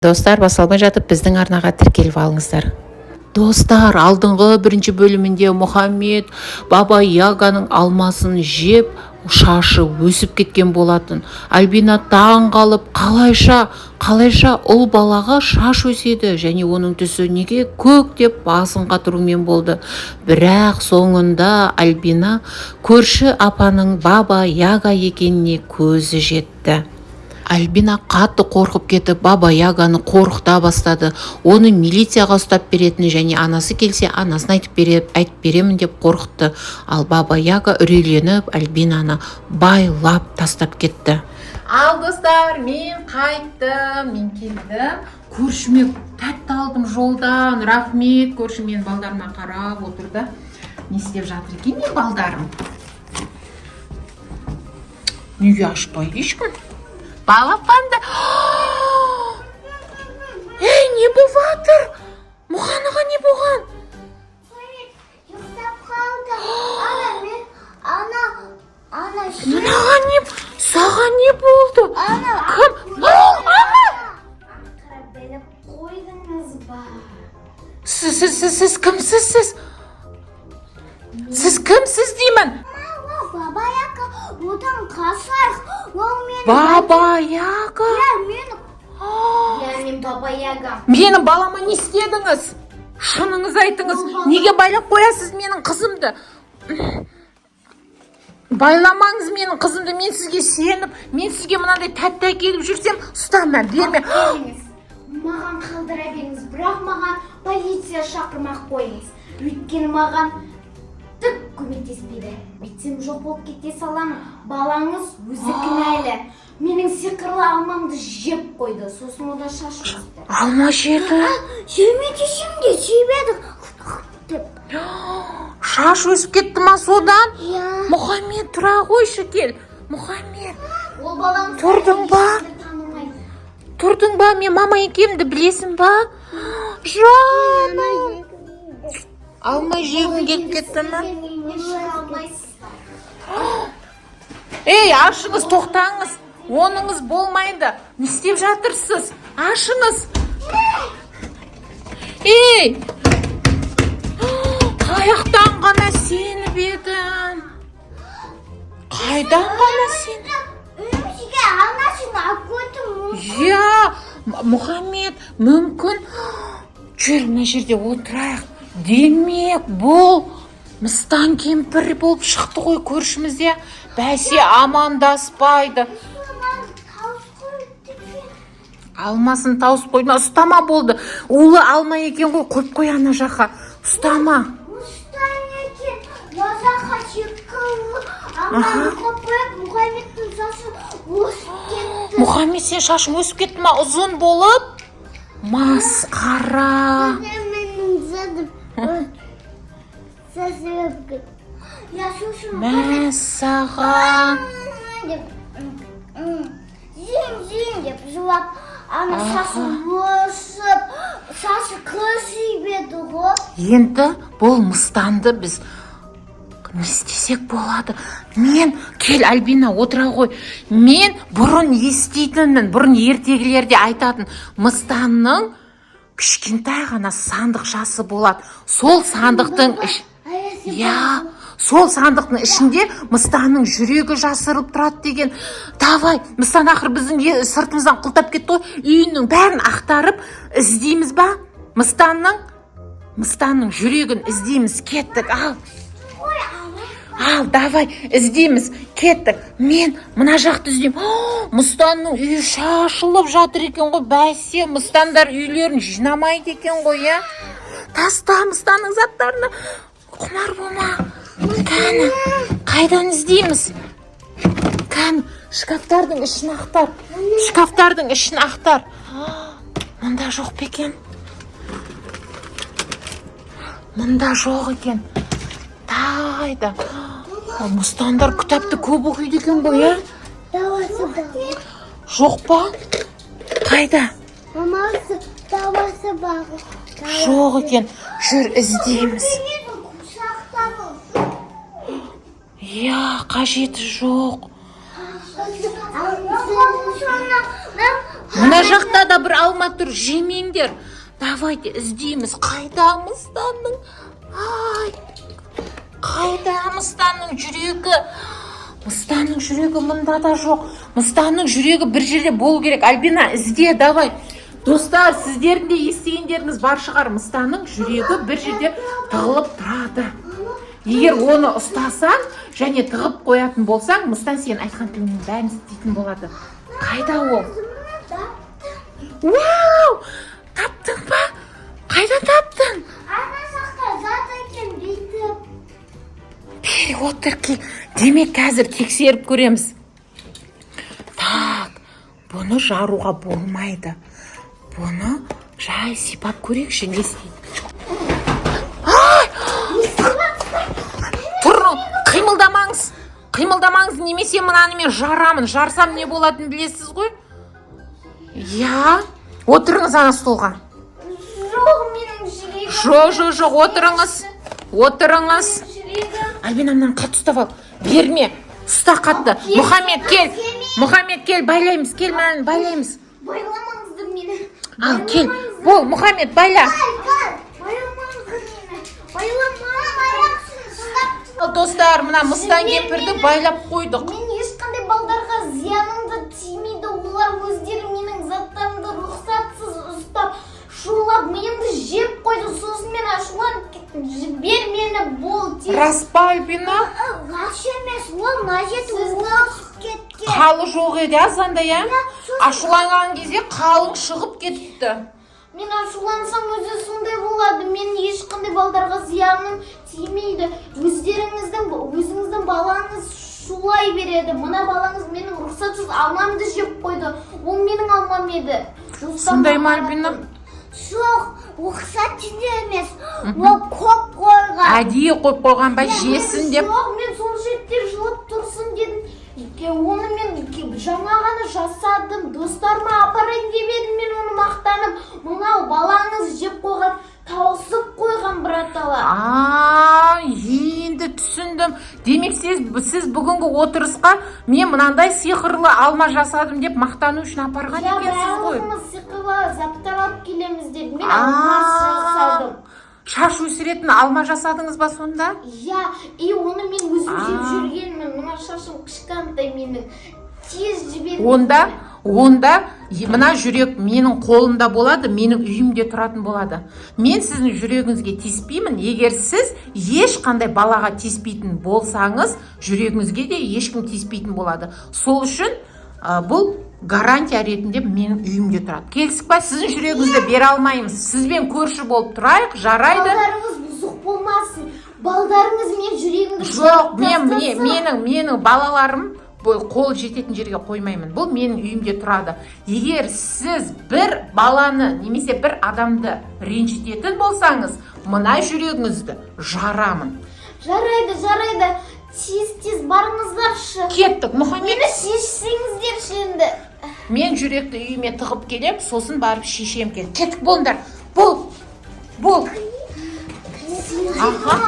Достар, басталмай жатып, біздің арнаға тіркеліп алыңыздар. Достар, алдыңғы бірінші бөлімінде Мұхаммед Баба Яганың алмасын жеп, шашы өсіп кеткен болатын. Альбина таң қалып, қалайша ұл балаға шаш өседі және оның түсі неге көк деп басын қатырумен болды. Бірақ соңында Альбина көрші апаның Баба Яга екеніне көзі жетті. Альбина қатты қорқып кетіп, Баба Яганы қорқыта бастады. Оны милицияға ұстап беретін және анасы келсе, анасына айтып беремін деп қорқытты. Ал Баба Яга үрейленіп, Альбинаны байлап тастап кетті. Ал, достар, мен қайттым, мен келдім. Көршіме тәтті алдым жолдан. Рахмет, көрші. Менің балдарыма қарап отыр да. Не істеп жатыр екен менің балдарым? Неге ашпайды ешкім? Балапанды. Ей, не болып жатыр? Мұханаға не болған? Ұйықтап қалды. Ана мен ана Мынаған не, саған не болды? Ана. Кім? Ана! Біліп қойдыңыз ба? Сіз кімсіз? Сіз кімсіз деймін? Мама, Баба Яга, одан қашайық. Ол мені Баба Яга. Иә, мен. Иә, мен Баба Яга. Менің балама не істедіңіз? Шыныңыз айтыңыз. Неге байлап қоясыз менің қызымды? Байламаңыз менің қызымды. Мен сізге сеніп, мен сізге мынандай тәтті әкеліп жүрсем, ұстама, берме. Беріңіз. Маған қалдыра беріңіз, бірақ маған полиция шақырмай ақ қойыңыз. Өйткені маған түк көмектеспейді. Бүйтсем, жоқ болып кете саламын. Балаңыз өзі кінәлі. Менің сиқырлы алмамды жеп қойды. Сосын ода шаш өсті. Алма жеді. Жеме десем де жеп деп. Шаш өсіп кетті ма содан? Иә. Мұхаммед, тұра қойшы, кел. Мұхаммед, Ол балаңыз Тұрдың ба? ешкімді танымайды. Тұрдың ба? Мен мама екенімді білесің ба? Жаным. Алма жегің келіп кетті ма? Сіздер үйінен шыға алмайсыздар. Ей, ашыңыз, тоқтаңыз. Оныңыз болмайды. Не істеп жатырсыз? Ашыңыз. Ей! Қаяқтан ғана сеніп едім? Қайдан ғана сен? Үйімізге анасын алып қойдым. Иә, Мұхаммед, мүмкін. Жүр, мына жерде отырайық. Демек, бұл мыстан кемпір болып шықты ғой көршімізде. Бәсе, амандаспайды. Алмасын тауысып қойды ма? Ұстама, болды. Улы алма екен ғой, қойып қой ана жаққа. Ұстама. Мыстан екен. Мазақа сиқырлы алманы қойып қойып, Мұхаммедтің шашы өсіп кетті. Мұхаммед, сен шашың өсіп кетті ма? Ұзын болып? Масқара. Менің задым. Шашы. Я сосын Мәссаған. Деп жейін, жейін деп жылап, ана шашы өсіп, шашы қыршиып еді ғой. Енді бұл мыстанды біз не істесек болады? Мен, кел, Альбина, отыра ғой. Мен бұрын еститінмін, бұрын ертегілерде айтатын, мыстанның кішкентай ғана сандықшасы болады. Сол сандықтың іш Иә, сол сандықтың ішінде мыстанның жүрегі жасырылып тұрады деген. Давай, мыстан ақыры біздің сыртымыздан құлыптап кетті ғой. Үйінің бәрін ақтарып іздейміз ба? Мыстанның жүрегін іздейміз. Кеттік, ал. Ал, давай, іздейміз. Кеттік. Мен мына жақты іздеймін. О, мыстанның үйі шашылып жатыр екен ғой. Бәсе, мыстандар үйлерін жинамайды екен ғой, иә? Таста мыстанның заттарына. Құмар болма. Кәні, қайдан іздейміз? Кәні, шкафтардың ішін ақтар. Шкафтардың ішін ақтар. Мұнда жоқ па екен? Мұнда жоқ екен. Тағы қайда? Мыстандар кітапты көп оқиды екен ғой, иә? Давасы бар. Жоқ па? Қайда? Мамасы, давасы бар. Жоқ екен. Жүр, іздейміз. Иә, қажеті жоқ. Мына жақта да бір алма тұр, жемеңдер. Давайте іздейміз. Қайда мыстанның? Ай, қайда мыстанның жүрегі? Мыстанның жүрегі мында да жоқ. Мыстанның жүрегі бір жерде болу керек. Альбина, ізде, давай. Достар, сіздердің де естігендеріңіз бар шығар, мыстанның жүрегі бір жерде тығылып тұрады. Егер оны ұстасаң және тығып қоятын болсаң, мыстан сенің айтқан тіліңнің бәрін істейтін болады. Қайда ол? Вау, таптың ба? Қайда таптың? Ана жақта зат екен бүйтіп. Бері отыр, кел. Демек, қазір тексеріп көреміз. Так, бұны жаруға болмайды. Бұны жай сипап көрейікші, не істейді. Ай! Тұр, қимылдамаңыз, қимылдамаңыз, немесе мынаны мен жарамын. Жарсам, не болатынын білесіз ғой, иә? Отырыңыз ана столға. Жоқ, менің жүрегім. Жоқ, жоқ, жоқ, отырыңыз, отырыңыз. Жүрегім. Альбина, мынаны қатты ұстап ал, берме, ұста қатты. Мұхаммед, кел, Мұхаммед, кел, байлаймыз, кел, мынаны байлаймыз. Байламаңыздар мені. Ал, кел, бол, Мұхаммед, байла. Байламаңыздар мені. Байламаңыз. Ал, достар, мына мыстан кемпірді байлап қойдық. Мен ешқандай балдарға зияным да тимейді. Олар өздері менің заттарымды рұқсатсыз ұстап, шулап, миымды жеп қойды. Сосын мен ашуланып кеттім. Жібер мені, бол тез. Рас па, Альбина? Рас емес, ол мына жерде түсіп кеткен. Қалы жоқ еді азанда, иә? Ашуланған кезде қалың шығып кетіпті. Мен ашулансам, өзі сондай болады. Мен ешқандай балдарға зияным тимейді. Өздеріңіздің, өзіңіздің балаңыз шулай береді. Мына балаңыз менің рұқсатсыз алмамды жеп қойды. Ол менің алмам еді. Сондай ма, Альбина? Жоқ, рұқсат емес. Ол қойып қойған. Әдейі қойып қойған ба, жесін деп? Жоқ, мен сол жерде жылап тұрсын дедім. Оны мен жаңа ғана жасадым. Достарыма апарайын деп едім мен оны мақтанып. Мынау балаңыз жеп қойған, тауысып қойған братала. А, енді түсіндім. Демек, сіз бүгінгі отырысқа мен мынандай сиқырлы алма жасадым деп мақтану үшін апарған Я екенсіз ғой. Барлығымыз сиқырлы заттар алып келеміз дедім. Мен алма жасадым. Шаш өсіретін алма жасадыңыз ба сонда? Иә, и оны мен өзім жеп А. жүргенмін. Мына шашым кішкентай менің. Тез жіберіңіз Онда мені. онда мына жүрек менің қолымда болады, менің үйімде тұратын болады. Мен сіздің жүрегіңізге тиіспеймін. Егер сіз ешқандай балаға тиіспейтін болсаңыз, жүрегіңізге де ешкім тиіспейтін болады. Сол үшін бұл гарантия ретінде менің үйімде тұрады. Келістік па? Сіздің жүрегіңізді бере алмаймыз. Сізбен көрші болып тұрайық, жарайды? Балдарыңыз бұзық болмасын. Балдарыңыз мен жүрегімді Жоқ, мен міне, тастасын. менің балаларым бұл қол жететін жерге қоймаймын. Бұл менің үйімде тұрады. Егер сіз бір баланы немесе бір адамды ренжітетін болсаңыз, мына жүрегіңізді жарамын. Жарайды, жарайды. Тез, тез барыңыздаршы. Кеттік, Мұхаммед. Мені шешсеңіздерші енді. Мен жүректі үйіме тығып келем, сосын барып шешем. Кел, кеттік, болыңдар. Бол, бол. Аха.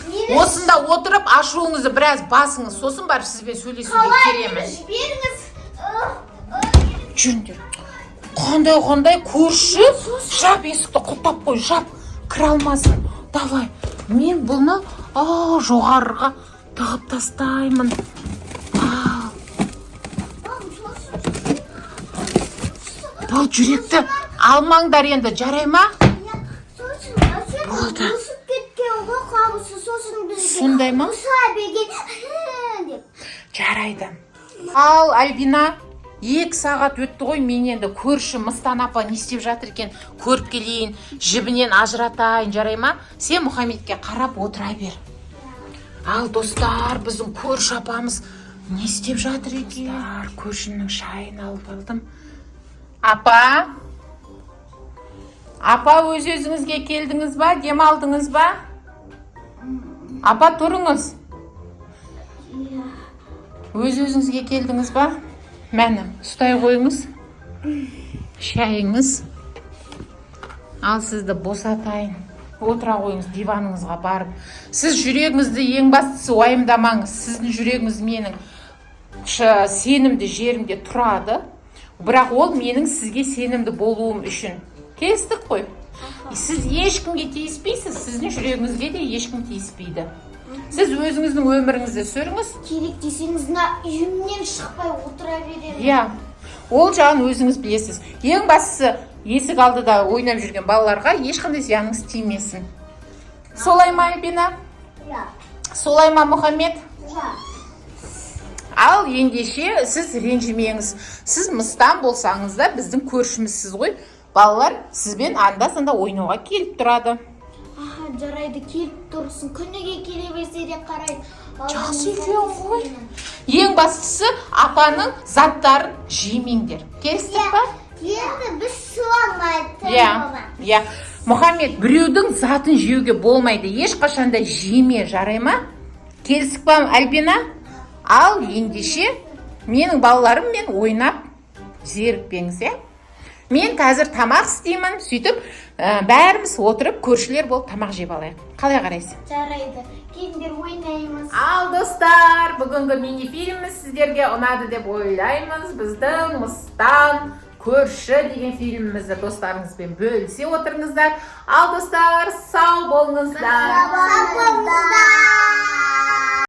Мені Осында отырып ашуыңызды біраз басыңыз, сосын барып сізбен сөйлесуге қалай мені келемін. жіберіңіз. Жүріңдер. Қандай көрші! Жап есікті, құлыптап қой, жап, кіре алмасын. Давай, мен бұны жоғарыға тығып тастаймын. Ал, бұл жүректі алмаңдар енді, жарай ма? Сосын Болды. өсіп кеткен ғой қабысы, сосын бізге Сондай ма? ұша берген деп. Жарайды. Ал, Альбина, 2 сағат өтті ғой. Мен енді көрші мыстан апа не істеп жатыр екен, көріп келейін, жібінен ажыратайын, жарай ма? Сен Мұхаммедке қарап отыра бер. Ал, достар, біздің көрші апамыз не істеп жатыр екен? Достар, көршімнің шайын алып алдым. Апа, апа, өз өзіңізге келдіңіз ба? Демалдыңыз ба? Апа, тұрыңыз. Өз өзіңізге келдіңіз ба? Мәні, ұстай қойыңыз шайыңыз. Ал, сізді босатайын, отыра қойыңыз диваныңызға барып. Сіз жүрегіңізді, ең бастысы, уайымдамаңыз. Сіздің жүрегіңіз менің сенімді жерімде тұрады. Бірақ ол менің сізге сенімді болуым үшін. Келістік қой? Сіз ешкімге тиіспейсіз, сіздің жүрегіңізге де ешкім тиіспейді. Сіз өзіңіздің өміріңізді сүріңіз. Керек десеңіз, мына үйімнен шықпай отыра беремін. Иә, ол жағын өзіңіз білесіз. Ең бастысы, есік алдыда ойнап жүрген балаларға ешқандай зияныңыз тимесін. Солай ма, Альбина? Иә. Солай ма, Мұхаммед? Иә. Ал ендеше, сіз ренжімеңіз. Сіз мыстан болсаңыз да, біздің көршімізсіз ғой. Балалар сізбен анда санда ойнауға келіп тұрады. Аха, жарайды, келіп тұрсын. Күніге келе берсе де қарайды. Жақсы екен ғой. Ең бастысы, апаның заттарын жемеңдер. Келістік па? Енді біз солай. Иә, Мұхаммед, біреудің затын жеуге болмайды. Ешқашан да жеме, жарай ма? Келістік па, Альбина? Ал ендеше, менің балаларыммен ойнап зерікпеңіз, иә. Мен қазір тамақ істеймін, сөйтіп бәріміз отырып, көршілер болып тамақ жеп алайық. Қалай қарайсың? Жарайды, келіңдер, ойнаймыз. Ал достар, бүгінгі мини фильміміз сіздерге ұнады деп ойлаймыз. Біздің «Мыстан көрші» деген фильмімізді достарыңызбен бөлісе отырыңыздар. Ал достар, сау болыңыздар. Сау болыңыздар.